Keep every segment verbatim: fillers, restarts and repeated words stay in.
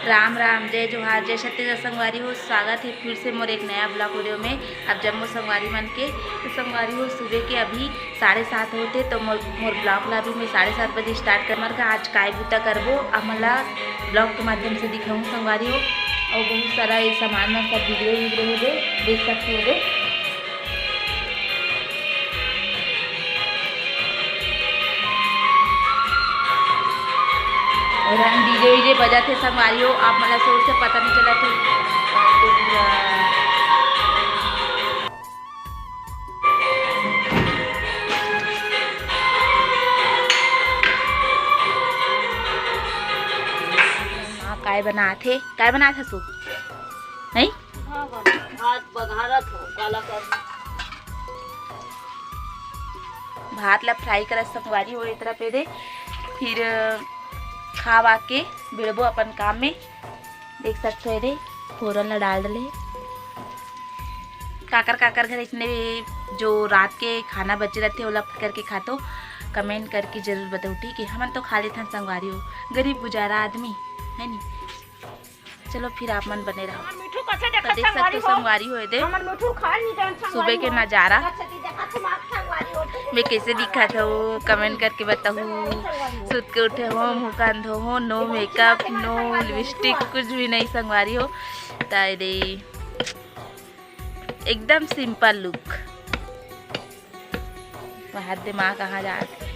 राम राम, जय जोहार, जय छत्तीसगढ़ संगवारी हो। स्वागत है फिर से मोर एक नया ब्लॉग वीडियो में आप जम्मो संगवारी मन के। तो संगवारी हो, सुबह के अभी साढ़े सात होते, तो मोर मोर ब्लॉग ला भी मैं साढ़े सात बजे स्टार्ट कर मर का। आज काय बूता करबो, आप मन ला ब्लॉग के माध्यम से दिखाऊँ संगवारी हो। और बहुत सारा ये सामान मन सब बिगड़े बिगड़े हो गए, देख सकते हो गए। और हम डीजे वीजे बजाते संगवारी हो, आप मन ला शोर से पता नहीं चला तो। हाँ, काय बनात हे, काय बनात हसु? नहीं? भात बघारत हो, काला कर। भात ला फ्राई करत संगवारी हो, इतरा पे दे, फिर खावा के भिड़बो अपन काम में। देख सकते हो, एदे फोरन ला डाल डले। काकर काकर घर इसने जो रात के खाना बचे रहते, ओला करके खातो, कमेंट करके जरूर बताओ, ठीक है? हमन तो खा लेथन संगवारी हो, गरीब गुजारा आदमी है नी। चलो फिर आप मन बने रहो। हमर मिठू कैसे तो देखत देख सकते हो संगवारी हो? संगवारी हो, एदे हमर मिठू खा नहीं जान सुबह के संगवारी हो। नजारा। अच्छा, दी देखत हो मार संगवारी हो, तो मैं कैसे दिखत हो, कमेंट करके बताओ। सुत के उठे हो, मुंह कान धो हो, no makeup, no lipstick, कुछ भी नहीं संगवारी हो। तो एदे एकदम सिंपल लुक। वहाँ दिमाग कहाँ जात हे।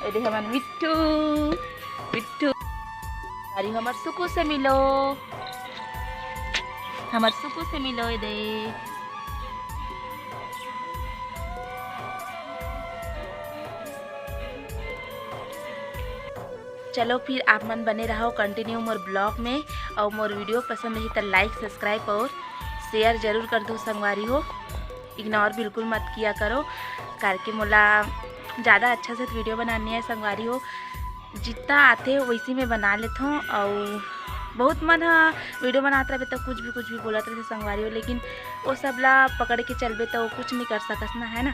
एदे हमर मिट्ठू, मिट्ठू। अरे हमर सुकु से मिलो, हमर सुकु से मिलो एदे। चलो फिर आप मन बने रहो continue मोर ब्लॉग में, और मोर वीडियो पसंद रही तो like, subscribe और share जरूर कर दो संगवारी हो। Ignore बिल्कुल मत किया करो, करके मोला ज़्यादा अच्छा से वीडियो बनानी है संगवारी हो। जितना आथे वैसे मैं बना लेथों। और बहुत मन ह वीडियो बनात रहे तो कुछ भी कुछ भी बोलत रहे संगवारी हो, लेकिन वो सब ला पकड़ के चलबे तो कुछ नहीं कर सकस ना, है ना?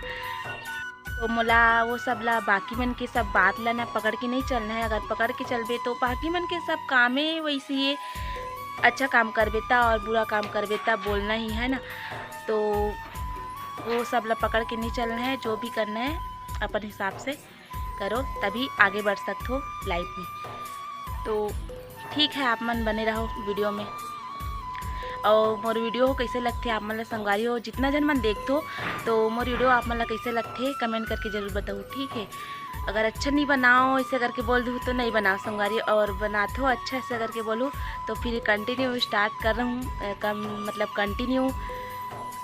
तो मोला वो सब ला, बाकी मन के सब बात ला ना पकड़ के नहीं चलना है। अगर पकड़ के चलबे तो बाकी मन के सब कामे वैसे ही, अच्छा काम करबे ता और बुरा काम करबे ता बोलना ही है ना। तो वो सब ला पकड़ के नहीं चलना है, जो भी करना है अपन हिसाब से करो, तभी आगे बढ़ सकत हो लाइफ में। तो ठीक है, आप मन बने रहो वीडियो में। और मोर वीडियो हो कैसे लगथे आप मन ला संगवारी हो, जितना जन मन देखथो, तो मोर वीडियो आप मन ला कैसे लगथे कमेंट करके जरूर बताओ, ठीक है? अगर अच्छा नहीं बनाओ, ऐसे करके बोल दूँ तो नहीं बनाओ संगवारी, और बनाथो अच्छा ऐसे करके बोलूँ तो फिर कंटिन्यू स्टार्ट कर रहूँ, अ, कम मतलब कंटिन्यू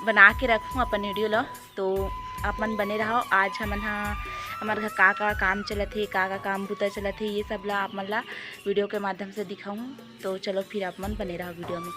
बना के रखूँ अपन वीडियो ला। तो आप मन बने रहो। आज हमन हा हमर घर का का काम चलत हे, का का काम बुता चलत हे, ये सब ला आप मन ला वीडियो के माध्यम से दिखाऊँ। तो चलो फिर आप मन बने रहो वीडियो में।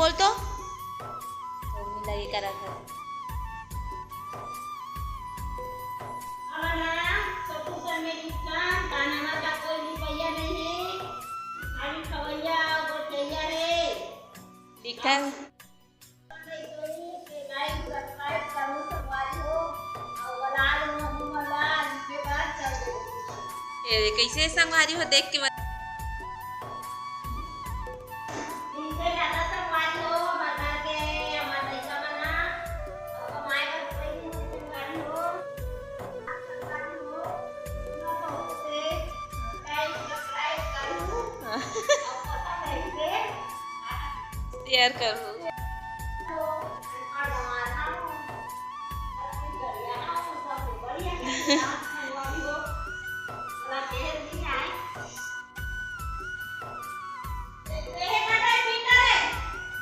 बोल तो। तो मिला ये करा था। अब ना, तो कुकर में दुकान, खाना में का कोई रुपया नहीं है, खाली खवैया और गोठैया है। लिखा है। ये कैसे संगवारी हो, देख के बता। शेयर करूँ।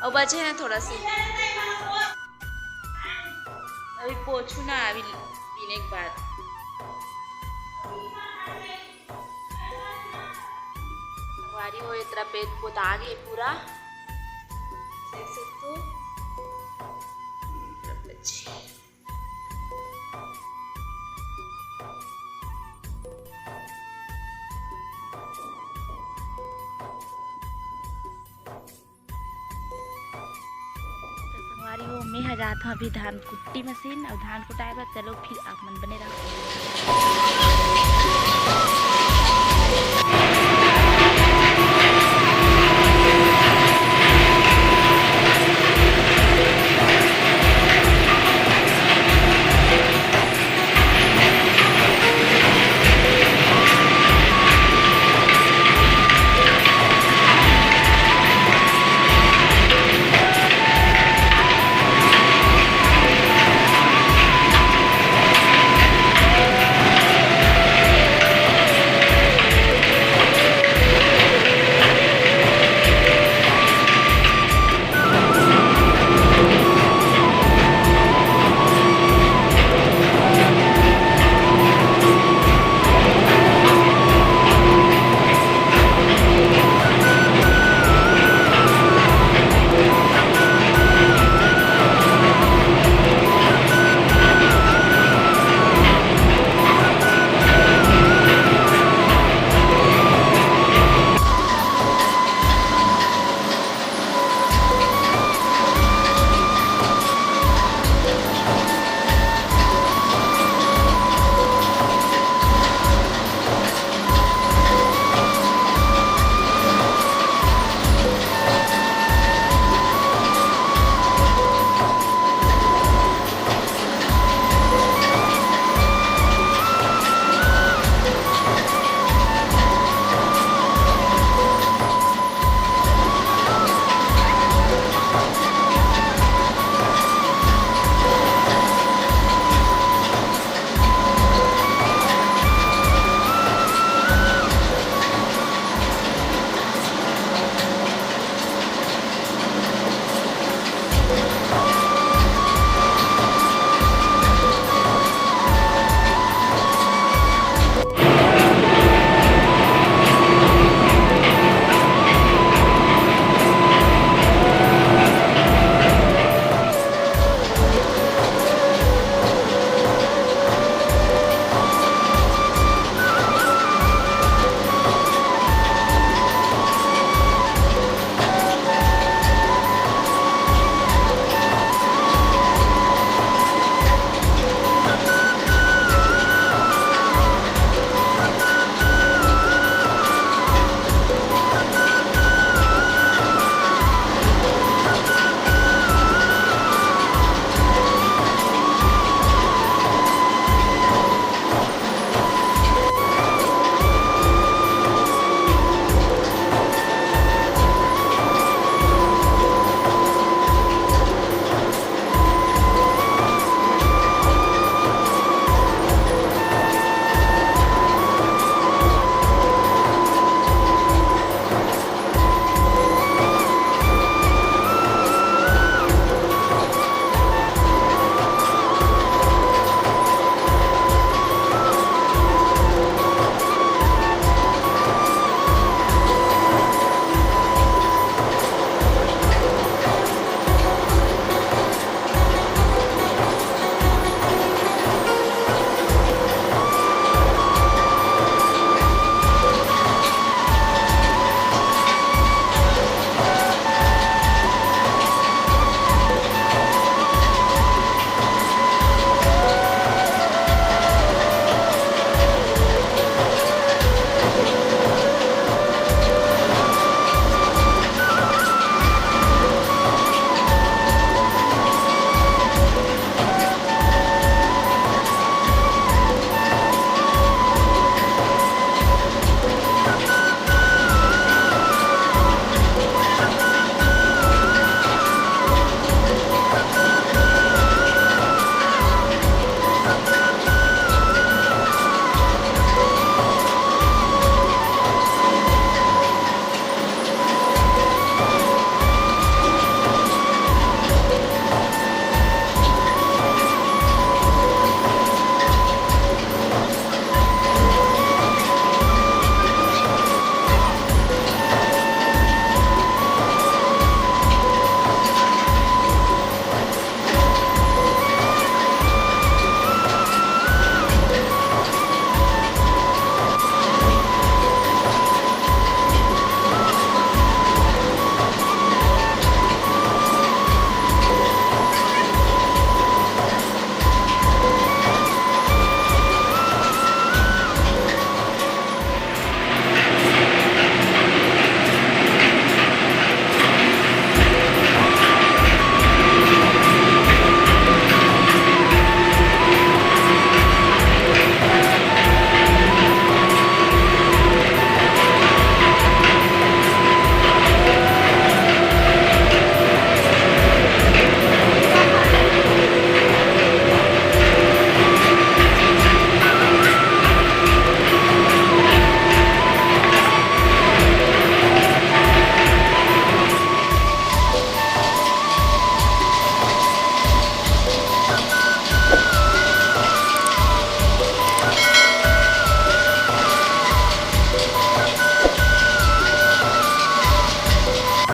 अउ बचे हे ना थोड़ा से, अभी पोछू ना, अभी पीने के बाद। हमारी वो इतना पेट पोता गए पूरा, देख सकते हो। तो संगवारी हो, मैं ह जात हूँ अभी धान कुट्टी मशीन अउ धान कुटाए बर। चलो फिर आप मन बने रहो।